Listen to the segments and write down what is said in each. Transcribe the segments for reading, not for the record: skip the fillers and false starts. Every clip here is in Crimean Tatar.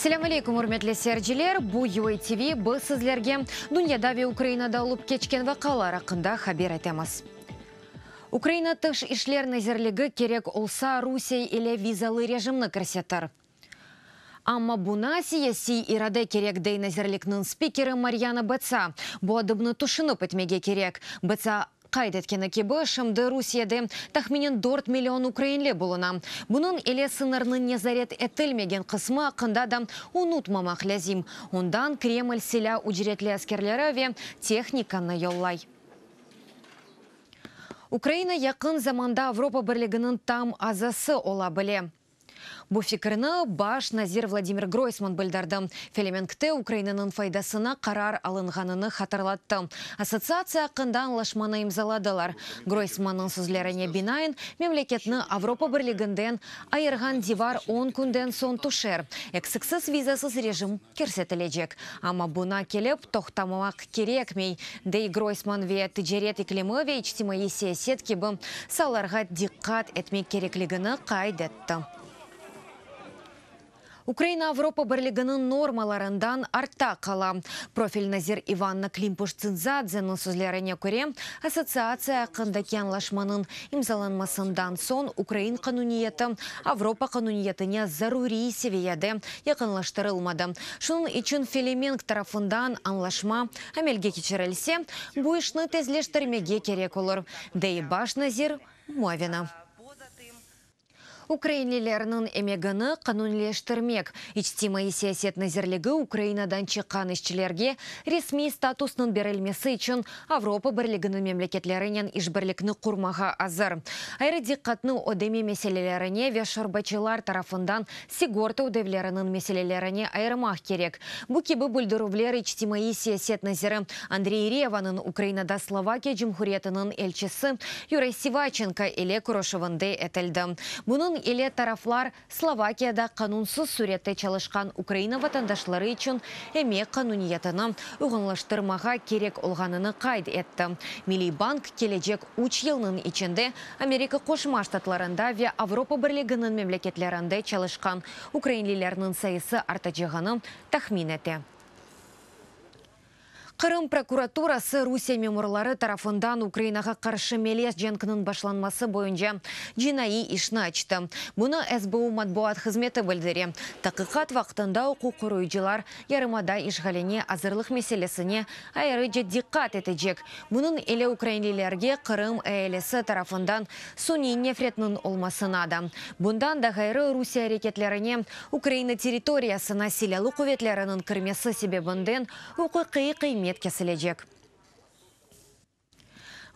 Selâm aleyküm, ürmetli seyirciler! Bu UA TV, biz sizlerge dünyada ve Ukrainada olıp keçken vaqialar aqqında haber etemiz. Ukraina Tış işler nazirligi kerek olsa Rusiye ile vizalı rejimni kirsetir. Amma buna siyasiy irade kerek, dey nazirlikniñ spikeri Maryana Betsa. Bu adımnı tüşünip etmege kerek. Betsa qayd etkeni kibi, şimdi Rusiyede tahminen dört million ukrainli buluna. Bunıñ ile sıñırnıñ nezaret etilmegen qısmı aqqında da unutmamaq lâzim. Ondan Kreml silâ, ücretli askerleri ve tehnikanı yollay. Ukraina yaqın zamanda Avropa Birliginiñ tam azası ola bile. Bu fikirni baş nazir Vladimir Groysman bildirdi. Felemenkte Ukrainanıñ faydasına qarar alınğanını hatırlattı. Assotsiatsiya aqqında añlaşmanı imzaladılar. Groysmannıñ sözlerine binaen, memleketni Avropa Birliginden ayırğan divar on künden soñ tüşer, eksiksiz vizasız rejim kirsetilecek. Amma buña kelip toqtamaq kerekmey, dey Groysman ve ticaret iklimi ve içtimaiy siyaset kibi saalarğa diqqat etmek kerekligini qayd etti. Ukraina Avropa Birliginiñ normalarından artta qala. Profil nazir İvanna Klimpuş-Tsintsadzenıñ sözlerine köre, Assotsiatsiya aqqındaki añlaşmanıñ imzalanmasından soñ ukrain qanuniyeti Avropa qanuniyetine zaruriy seviyede yaqınlaştırılmadı. Şunıñ içün Felemenk tarafından añlaşma amelge keçirilse, bu işni tezleştirmege kerek olur, dey baş nazir muavini. Ukrainlilerniñ emegini qanunleştirmek, İçtimaiy siyaset nazirligi Ukrainadan çıqqan işçilerge resmiy statusnıñ berilmesi içün Avropa Birliginiñ memleketlerinen işbirlikni qurmağa azır. Ayrı diqqatnı ödeme meselelerine ve şorbacılar tarafından sigorta ödevleriniñ meselelerine ayırmaq kerek. Bu kibi bildirüvler İçtimaiy siyaset naziri Andrey Revanıñ Ukrainada Slovakiya Cumhuriyetiniñ elçisi Yuray Sivaçenko ile körüşüvinde etildi. Bunıñ ile taraflar Slovakiyada qanunsız sürette çalışqan Ukraina vatandaşları içün emek qanuniyetini uyğunlaştırmağa kerek olğanını qayd etti. Milliy bank kelecek üç yılnıñ içinde Amerika Qoşma Ştatlarında ve Avropa Birliginiñ memleketlerinde çalışqan ukrainlilerniñ sayısı artacağını tahmin ete. Qırım prokuraturası Rusiye memurları tarafından Ukrainağa qarşı melez cenkniñ başlanması boyunca cinaiy işni açtı. Bunı SBU matbuat hızmeti bildire. Taqiqat vaqtında uquq qoruyıcılar yarımada işğaline azırlıq meselesine ayrıca diqqat etecek. Bunıñ ile ukrainlilerge Qırım ealisi tarafından suniy nefretniñ olmasına da. Bundan da ğayrı, Rusiye areketlerine Ukraina territoriyasına silâlı quvetleriniñ kirmesi sebebinden uquqiy qıymet kesilecek.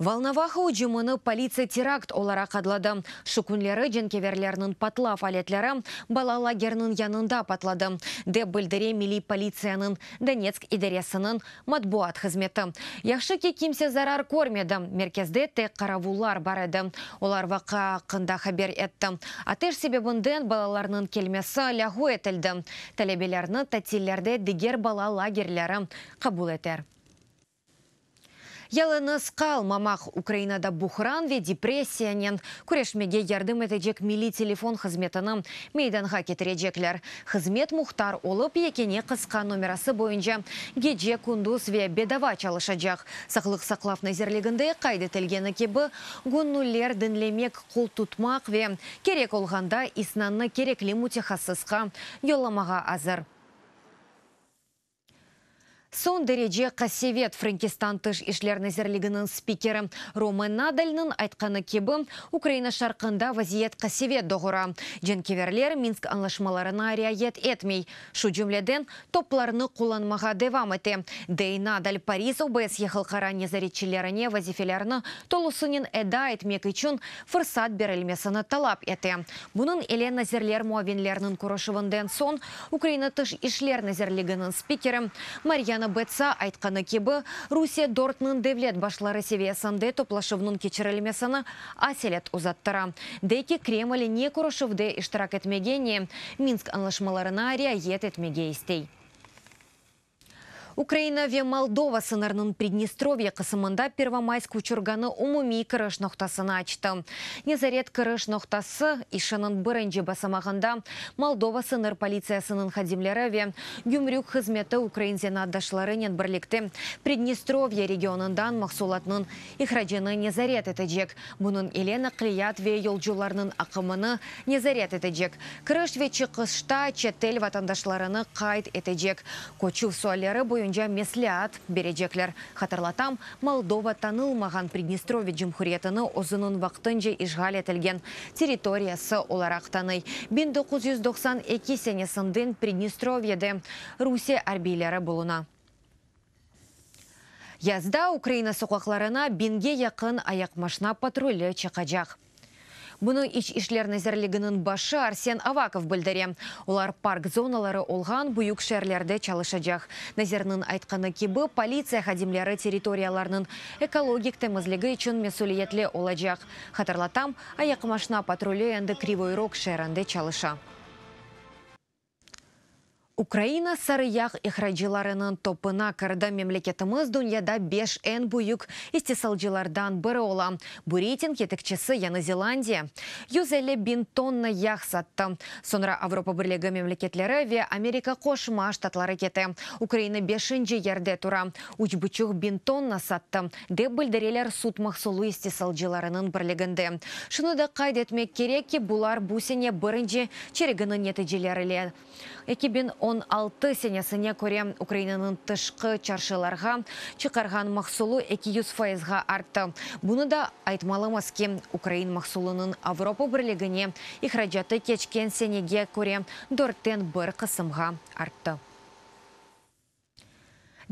Volnovaha ücümini politsiya terakt olaraq adladı. Şu künleri cenkeverlerniñ patlav aletleri bala lagerniñ yanında patladı, dep bildire Milliy politsiyanıñ Donetsk idaresiniñ matbuat hızmeti. Yahşı ki, kimse zarar körmedi, merkezde tek qaravullar bar edi, olar vaqia aqqında haber etti. Ateş sebebinden balalarnıñ kelmesi lâğu etildi, talebelerni tatillerde diger bala lagerleri qabul eter. Yalıñız qalmamaq, Ukrainada buhran ve depressiyanen küreşmege yardım etecek milliy telefon hızmetini meydanğa ketirecekler. Hızmet muhtar olıp, yekâne qısqa nomerası boyunca gece-kündüz ve bedava çalışacaq. Sağlıq saqlav nazirliginde qayd etilgeni kibi, göñüller diñlemek, qol tutmaq ve, kerek olğanda, isnannı kerekli mütehassısqa yollamağa azır. Soñ derece qasevet, Frenkistan Tış işler nazirliginiñ spikeri Roman Nadalniñ aytqanı kibi, Ukraina şarqında vaziyet qasevet doğura. Cenkeverler Minsk añlaşmalarına riayet etmey, şu cümleden, toplarnı qullanmağa devam ete, dey Nadal Paris OBSYE halqara nezaretçilerine vazifelerini tolusınen eda etmek içün fırsat berilmesini talap ete. Bunıñ ile nazirler muavinleriniñ körüşüvinden soñ Ukraina Tış işler nazirliginiñ spikeri Maryana Betsa aytqanı kibi, Rusiye dörtniñ devlet başları seviyesinde toplaşuvnıñ keçirilmesini aselet uzattıra. Dey ki, Kreml ne körüşüvde iştirak etmege, ne Minsk añlaşmalarına riayet etmege istey. Ukraina ve Moldova sıñırınıñ Pridnestrovye qısımında Pervomaysk uçurğanı umumiy kiriş noqtasını açtı. Nezaret kiriş noqtası işiniñ birinci basamağında Moldova sıñır politsiyasınıñ hadimleri ve gümrük hızmeti ukrain zenaatdaşlarınen birlikte Pridnestrovye regionından mahsulatnıñ ihracını nezaret etecek, bunıñ ile naqliyat ve yolcularnıñ aqımını nezaret etecek, kiriş ve çıqışta çetel vatandaşlarını qayd etecek, köçüv sualleri boyunca mesleat berecekler. Hatırlatam, Moldova tanılmağan Pridnestrovye Cumhuriyetini özüniñ vaqtınca işğal etilgen territoriyası olaraq tanıy. 1992 senesinden Pridnestrovyede Rusiye arbiyleri buluna. Yazda Ukraina soqaqlarına biñge yaqın ayaqmaşna patruli çıqacaq. Bunı İç işler nazirliginiñ başı Arsen Avakov bildire. Olar park zonaları olğan büyük şeerlerde çalışacaq. Nazirniñ aytqanı kibi, politsiya hadimleri territoriyalarnıñ ekologik temizligi içün mesüliyetli olacaq. Hatırlatam, ayaqmaşna patruli endi Krivoy Rog şeerinde çalışa. Ukraina sarı yağ ihracılarınıñ topuna kirdi. Memleketimiz dünyada beş eñ büyük istisalcılardan biri ola. Bu reyting yetekçisi Yañı Zelandiya, 150 biñ tonna yağ sattı. Soñra Avropa Birligi memleketleri ve Amerika Qoşma Ştatları kete. Ukraina beşinci yerde tura, üç buçuq biñ tonna sattı, dep bildireler Süt mahsulı istisalcılarınıñ birliginde. Şunı da qayd etmek kerek ki, bular bu sene birinci çeriginiñ neticelerile. 2016 senesine köre Ukrainanıñ tışqı çarşılarğa çıqarğan mahsulı 200 fayızğa arttı. Bunı da aytmalımız ki, ukrain mahsulınıñ Avropa Birligine ihracatı keçken senege köre dörtten bir qısımğa arttı.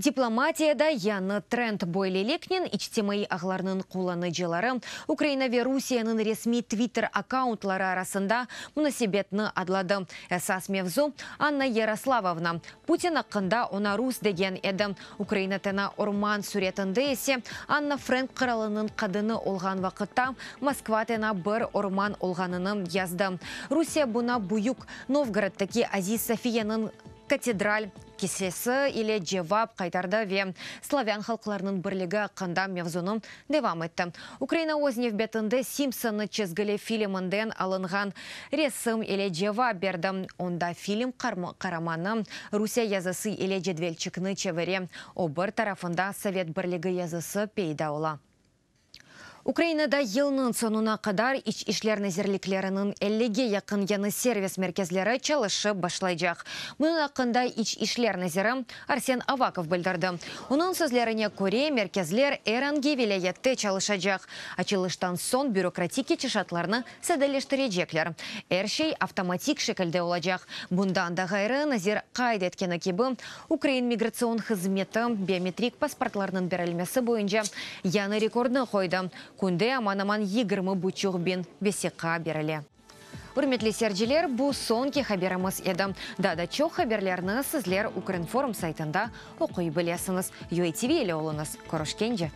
Diplomatiyada yañı trend. Böyleliknen, içtimaiy ağlarnıñ qullanıcıları Ukraina ve Rusiyeniñ resmiy Twitter akkauntları arasında munasebetni adladı. Esas mevzu, Anna Yaroslavovna, Putin aqqında oña rus degen edi. Ukraina tena orman süretinde ise Anna Frenk qıralınıñ qadını olğan vaqıtta Moskva tena bir orman olğanını yazdı. Rusiye buña Büyük Novgoroddaki Aziz Sofiyanıñ katedral kisesi ile cevap qaytardı ve slavân halqlarınıñ birligi aqqında mevzunı devam etti. Ukraina öz nevbetinde Simpsonnı çizgili filminden alınğan resim ile cevap berdi, onda film qaramanı Rusiye yazısı ile cedvelçikni çevire, o bir tarafında Sovet Birligi yazısı peyda ola. Ukrainada yılnıñ soñuna qadar İç işler nazirlikleriniñ ellige yaqın yañı servis merkezleri çalışıp başlaycaq. Bunıñ aqqında İç işler naziri Arsen Avakov bildirdi. Onıñ sözlerine köre, merkezler er angi vilâyette çalışacaq. Açılıştan soñ bürokratik ketişatlarnı sadeleştirecekler. Er şey avtomatik şekilde olacaq. Bundan da ğayrı, nazir qayd etkeni kibi, Ukrain migratsion hızmeti biometrik pasportlarnıñ berilmesi boyunca yañı rekordnı qoydı, künde aman-aman yigirmi buçuq biñ vesiqa berile. Ürmetli seyirciler, bu soñki haberimiz edi. Daa da çoq haberlerni sizler Ukrinform saytında oquy bilesiñiz. UATV ile oluñız. Körüşkence!